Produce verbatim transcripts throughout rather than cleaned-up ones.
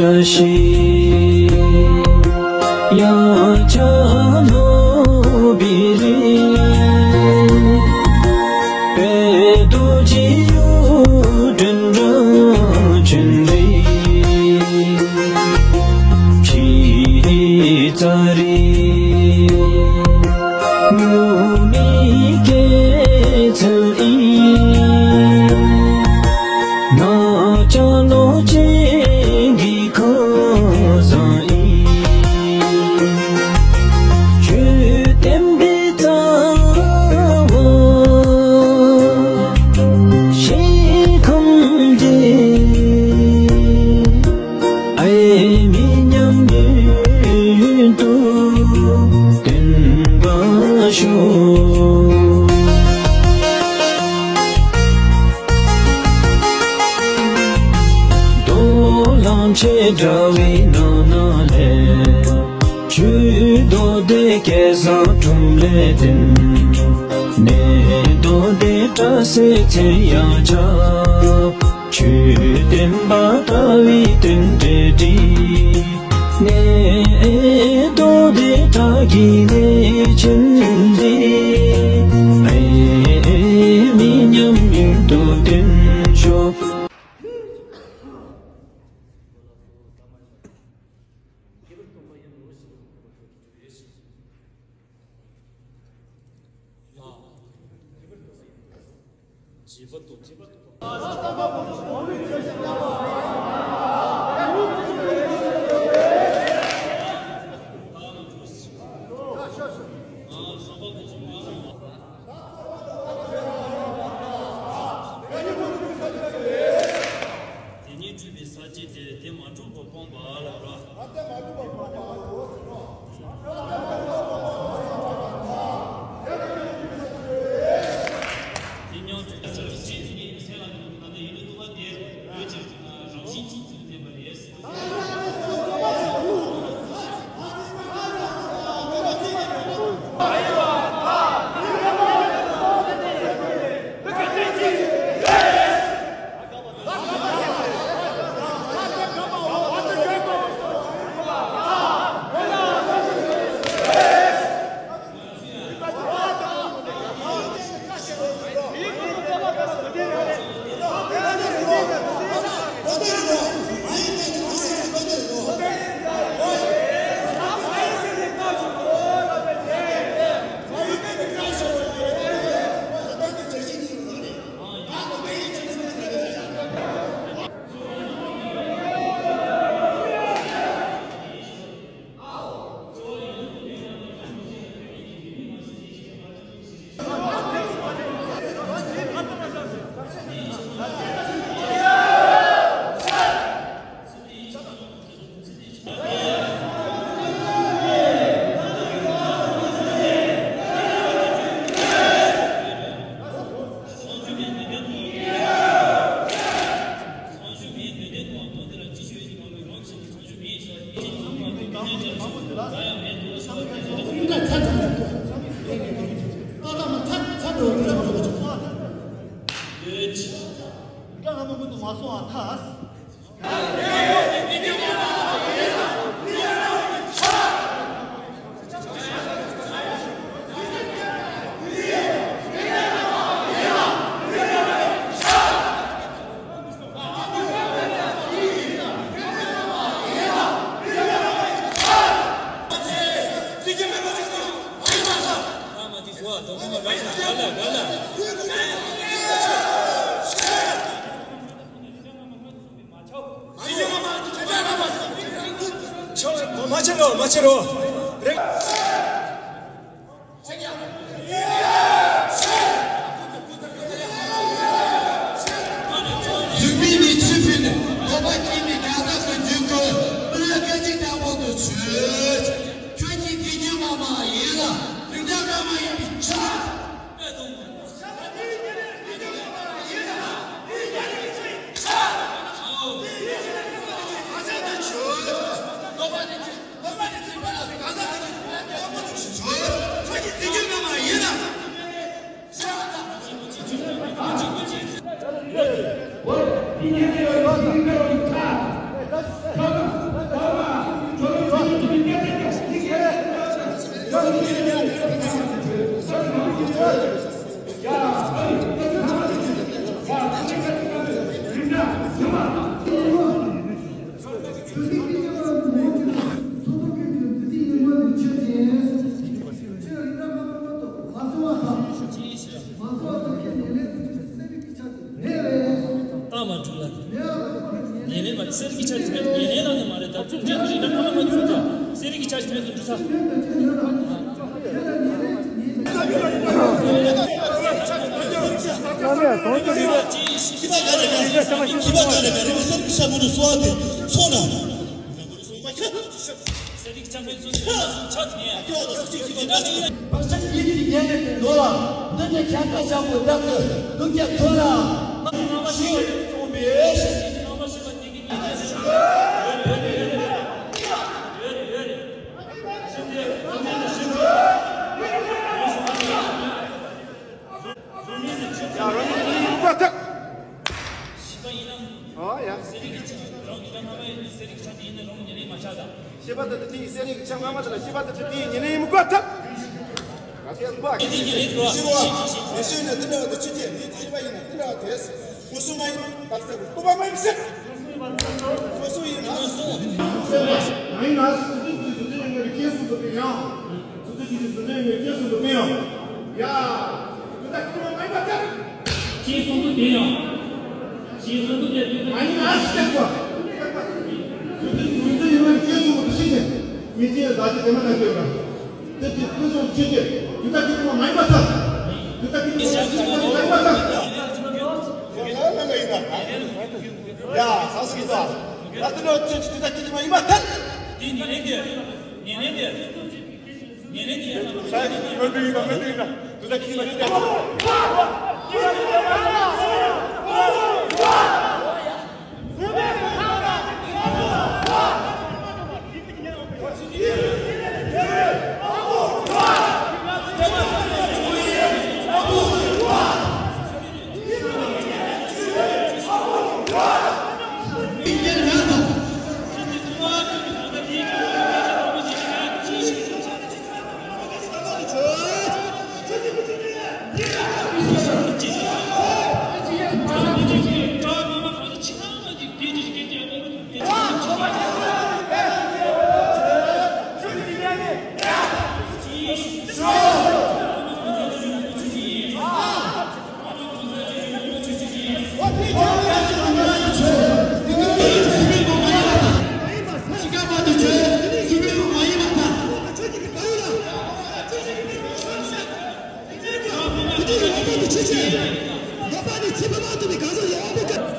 ཞིག་ཡང་ཆ་ནོ་བི་རི་པེ་རྡོ་རྗེ་གཡུ་སྒྲོན་རང་བྱོན་རེ། ཕྱི་རི་རྩ་རི་ཉུང་མི་སྐྱེད་ཚལ་ཨིན། ནག་ཅག་ལོ་ཅན་གྱི་ཁང་བཟང་ཨིན། ཆོས་བསྟན་པའི་རྩ་བ་ཞིང་ཁམས་འདི། ཨའི་མི་ཉམས་མྱོང་དུ་བསྟན་པ་ཤོག། རྡོ་ལམ་ཆེ་དྲ་བའི་ནང་ན་ལས། ཆོས་མདོ་སྡེ་སྐལ་བཟང་འབྲོམ་ལས་ལྡན། གནས་མདོ་སྡེ་བཀྲ་ཤིས་མཚན་ཡང་ཆགས། ཆོས་བསྟན་པ་དར་བའི་རྟེན་འབྲེལ་འགྲིག། གནས་མདོ་སྡེ་བཀྲ་གི་གནས་ཆེན་འདི། ཨེ་མི་ཉམས་མྱོང་དུ་བརྟན་ཤོག། དེ་ཉིད་སྤྲུལ་པའི་ས་བཅད་དེ། དེ་མ་གྲུབ་པ་སྤངས་པ་ལ་རོ། དེ་མཉམ་དུ་ཅི་ཞིག་ཡིན་སེམས་ལ་ནི་ད་ལྟ་ཡིན་ལུགས་ལྟ་བ་དེ་ཡོད་ཀྱང་རང་བཞིན་གྱིས་ཚུལ་བསྟན་པ་རེད། མ་ཕྱི་རོགས། མ་ཕྱི་རོགས། རེད། གཟུགས་མེད་ནས་ཆུ་ཕུད་ནས། ལོག་པ་སྐྱེས་ནས་གང་ཟག་གི་རྒྱུད་བཀོད། སྨོན་ལམ་སྐད་ཅིག་དམ་པོ་དུ་ཚུད། ཁྱོད་ཀྱི་དུས་རྒྱུན་མ་མ་ཡིན་ལ། རིགས་འདྲ་མ་མ་ཡིན་པའི་ཆ། གསེར་གྱི་ཆ་ཞིག་མེད་དུ་ཉེ་ལས་ལངས་ནས་མ་རེད། ད་ཚུར་འདྲེན་གྱི་རིགས་ལ་མ་མ་ཚུར་ད་གསེར་གྱི་ཆ་ཞིག་མེད་དུ་འགྲོ་ས། ཤེས་པ་དེ་དེ་ཡིན་ན་རང་ཉིད་ལས་མ་ཆགས་དང་། ཤེས་པ་དེ་དེ་ཡིན་གསེར་རིགས་ཀྱི་ཆ་སྔ་མ་དེ་ལ་ཤེས་པ་དེ་དེ་ཡིན་ཉེ་ལས་མི་དགོས་ཐབས། ང་ཚོའི་གསུམ་པ། དེ་དེ་ཉེ་ལས་དགོས། ཤེས་པ་ཡིན་ན་དེ་འདྲ་བ་དེ་ཆུ་སྐྱེས་ནི་ཤེས་པ་ཡིན་ན་དེ་འདྲ་བ་དེ་སྐུ་གསུམ་མ་ཡིན་པར་ཐལ། སྟོང་པ་མ་ཡིན་ཕྱིར། སྐུ་གསུམ་ཡིན་ན། ཡིན་ན་སུ་དུ་ཀྱི་སུ་དུ་ཡིན་ན་ཁྱེད་སུ་དུ་ཡང་། སུ་དུ་ཅི་ཞིག་སུ་དུ་ཡོད་ཀྱི་སུ་དུ་མི་ཡོང་། ཡ། སུ་དུ་ཀྱི་མ་ཡིན་པ་ཅག་ཅི་སུ་དུ་དེ་ཡོང་། ཅི་སུ་དུ་དེ་དུ་མ་ཡིན་ཨ་སི་ཀ་ཙོ། སུ་དུ་སུ་དུ་ཡོད་ཀྱི་སུ་དུ་ཤི་ཀྱི། མི་ཅི་ཡ་ད་ཅི་དེ་མ་ན་ཅི་ཡོད་ར། དེ་ཅི་སུ་དུ་ཤི་ཀྱི། སུ་དུ་ཀྱི་མ་ཡིན་པ་ཅག་སུ་དུ་ཀྱི་མ་ཡིན་པ་ཅག་ཡ་ས་སི་ཀི་ཙོ། ད་དེ་ནོ་ཅི་སུ་དུ་ཀྱི་མ་ཡིན་པ་ཅག་དེ་ཉེ་ལས་དེ། ཉེ་ལས་དེ།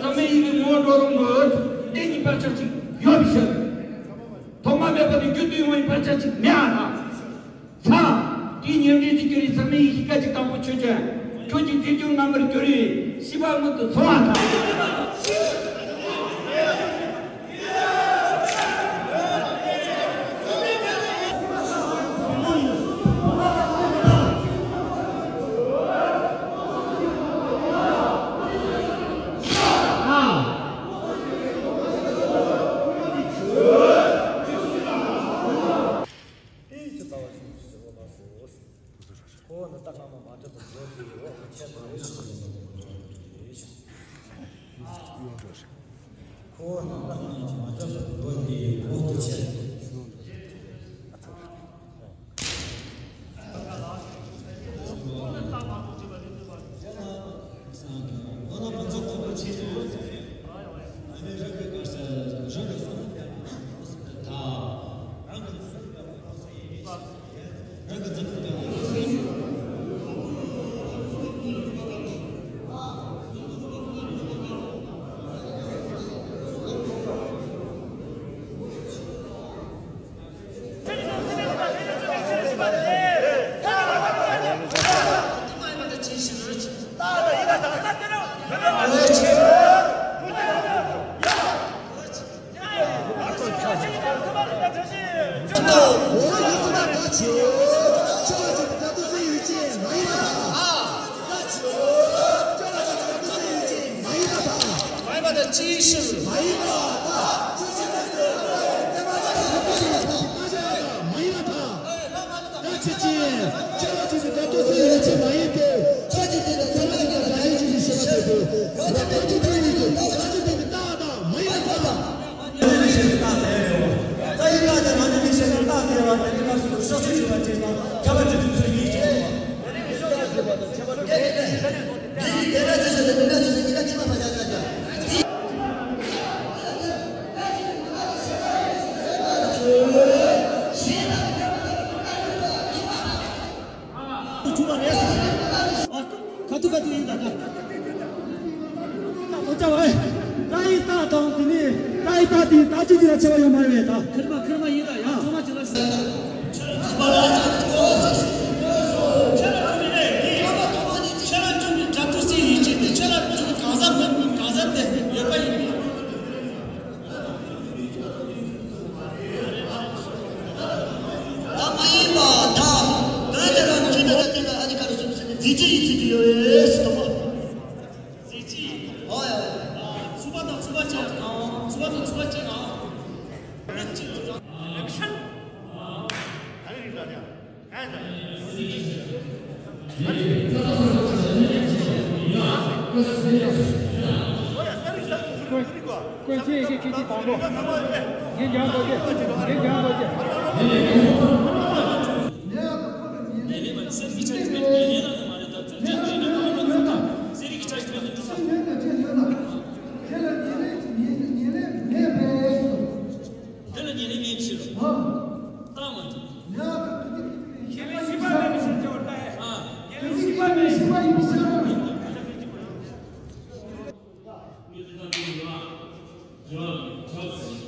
ཚང་མས་ཡིད་ཀྱི་ངོ་བོ་འགྲོ་རུང་གི་གཏན་གྱི་བར་ཆད་ཅིག་ཡོད་པའི་ཕྱིར། ཐོག་མ་མེད་པ་ནས་རྒྱུན་དུ་ཡོང་བའི་བར་ཆད་ཅིག་མེད་པ་དང་། ས། དེའི་ཉེ་འབྲེལ་གྱི་རྒྱུ་རིགས་ཟག་མེད་ཀྱི་ཤི་ཁ་ཅིག་དང་པོ་ཆོས་ཅན། ཁྱོད་ཀྱི་རྫས་འགྱུར་རྣམ་པར་གྱུར་པའི་ཤི་བ་མངོན་དུ་སོང་བ་དང་། ཁོ་བོ་ནི་རྟགས་སྔ་མ་མ་གྲུབ་པར་འགྲོ་དེའི་འོག་ཏུ་ཁྱེར་དང་། ཁོ་བོ་ནི་རྟགས་སྔ་མ་མ་གྲུབ་པར་འགྲོ་དེའི་འོག་ཏུ་ཁྱེར། ད་ཆོས་ཅན། ཆོས་ཅན་གྱི་བདག་ཏུ་སེམས་ཡོད་ཅེས་མ་ཡིན་ཏེ། ཆོས་ཅན་དེ་ནི་ཚད་མ་ཅན་དང་བྲལ་བའི་ཆོས་ཅན་ཞེས་པ་སྟེ། རང་ཅན་དེ་ནི་རྟགས་དང་མ་ཡིན་པ་དང་། རང་ཉིད་ལས་བྱེད་པའི་རྟགས་དེ་རེད། རྩ་བའི་རྟགས་དེ་རང་ཉིད་ལས་བྱེད་པའི་རྟགས་དེ་རེད་པ། དེ་ནི་སྐབས་སུ་ཕྱོགས་ཆོས་ཞེས་པ་ཅན་དང་ཁྱབ་པ་ཅན་དུ་ཚུལ་གཉིས་ཀྱང་ཡོད་པ། དེ་ནི་དེ་འདྲ་ཅན་ཞེས་དེ་འདྲ་ཅན་ཞེས་གཉིས་ཀ་གཅིག་པ་མ་ཡིན་པ་དང་། ད་དེ་ད་ཅི་ཅི་ལ་ཆེ་བ་ཡོད་མ་རེད་ད། ཁེར་མ་ཁེར་མ་ཡིན་ད་ཡང་ཚང་མ་ཅི་ལ་ཞུ། ཁྱེད་རང་ཚོ་གི་དྲ་ཐུག་སྲིད་ཡིན་ཅེས་ཏེ་ཁྱེད་རང་ཚོ་གི་གང་ཟག་མི་གང་ཟག་དེ་ཡོད་པ་ཡིན། ད་མ་ཡིན་པ་ད་ད་དེ་རང་ཁྱེད་ད་ད་དེ་ལ་ཨ་ནི་ག་རེ་གསུངས་ཟེར་ནས་རྫས་ཆས་ཡིན་ཚུལ་དུ་ཡོད་རེད་ཟེར་དང་པོ། རྫས་ཆས། ཨོ་ཡ། ཚུགས་པ་དང་ཚུགས་པ་ཅན། ཚུགས་པ་དང་ཚུགས་པ་ཅན། ཨ། ཨེག་ཤན། དེ་ལ་ཉེ་རིང་ངའི་ཕྱིར། ལྟ་མ་ཐུབ། ཉེ་རིང་ཤི་བ་མེད་པའི་ཕྱིར་ཅེས་པ་ལྟ་ཡ། ཨ། ཉེ་རིང་ཤི་བ་མེད། ཤི་བ་ཡིན་པའི་ཕྱིར། ཚོགས་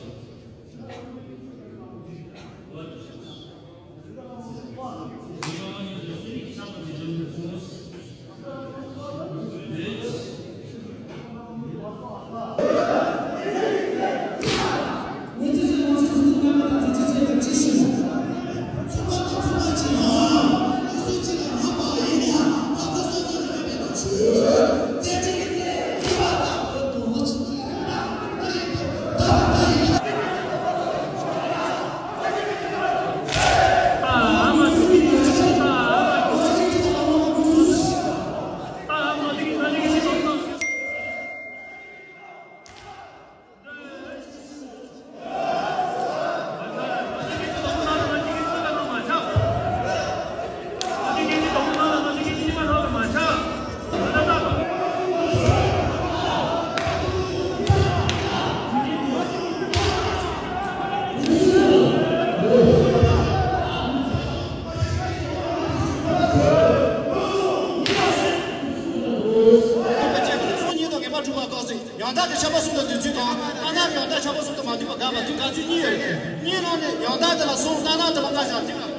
གཉིས་དང་ངེས་པར་གྲུབ་པ་སྐབས་སུ། ཡང་དག་གི་ཆགས་པ་གསུམ་དང་བདུན་ཚིག་དང་། ལྟར་སྣང་ཡང་དག་ཆགས་པ་གསུམ་དུ་མ་འདུས་པ་དགག་པ་དུས་ག་ཚོད་གཉིས་ཡོད་རེད། གཉིས་ནང་ནས་ཡང་དག་དེ་ལ་གསུམ། ལྟར་སྣང་དེ་ལ་ལྔ་བཞག་སྟེ།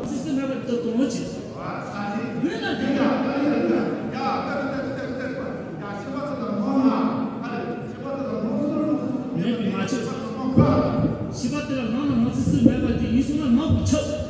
སྲིད་སྲིད་མེད་པར་ཐུབ་དོན་ཅི། ལུས་ལ་འདི་ཡང་མེད་པའི་ང་ཚོས། ཤི་བ་དེ་ལ་ལམ་ལ་མ་ཚུད་སྲིད་མེད་པ་དེ་ཡིན་སོང་ན་མང་དུ་ཁྱབ།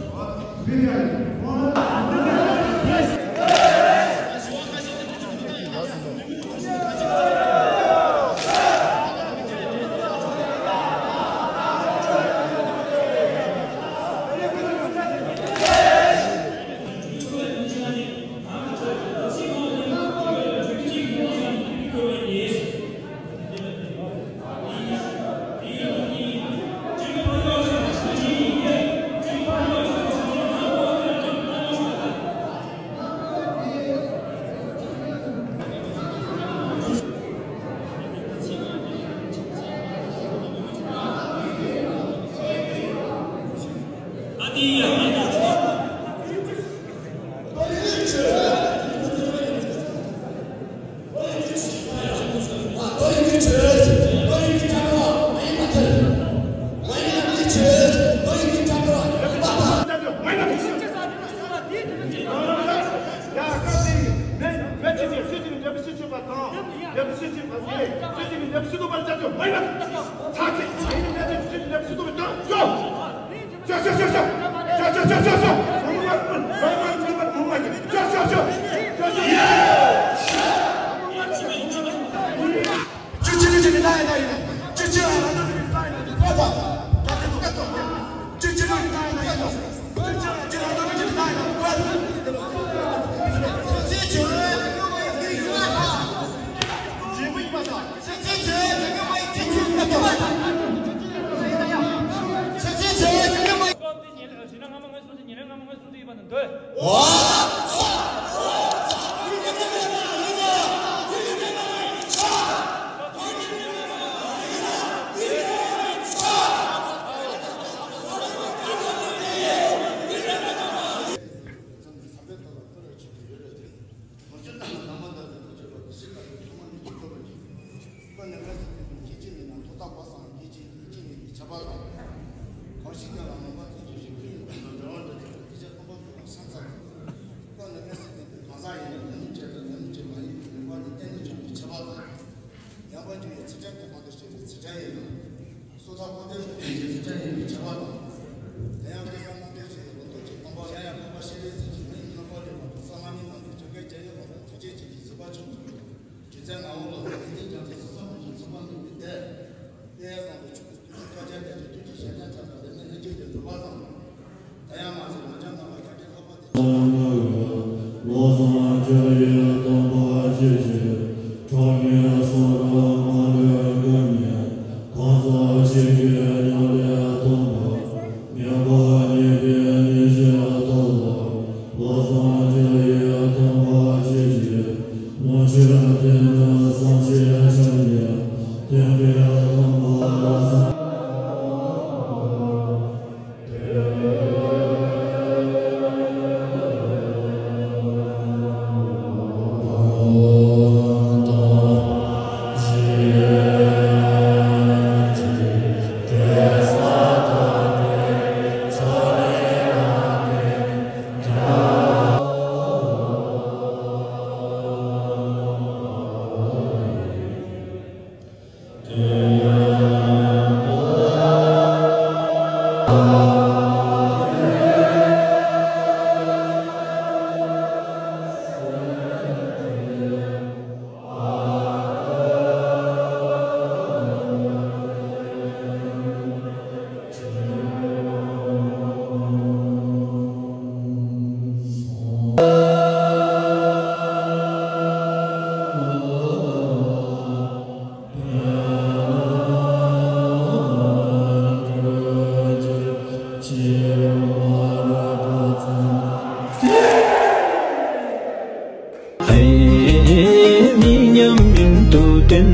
མི་མཉམ་མྱུར་དུ་བརྟན་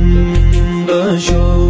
པར་ཤོག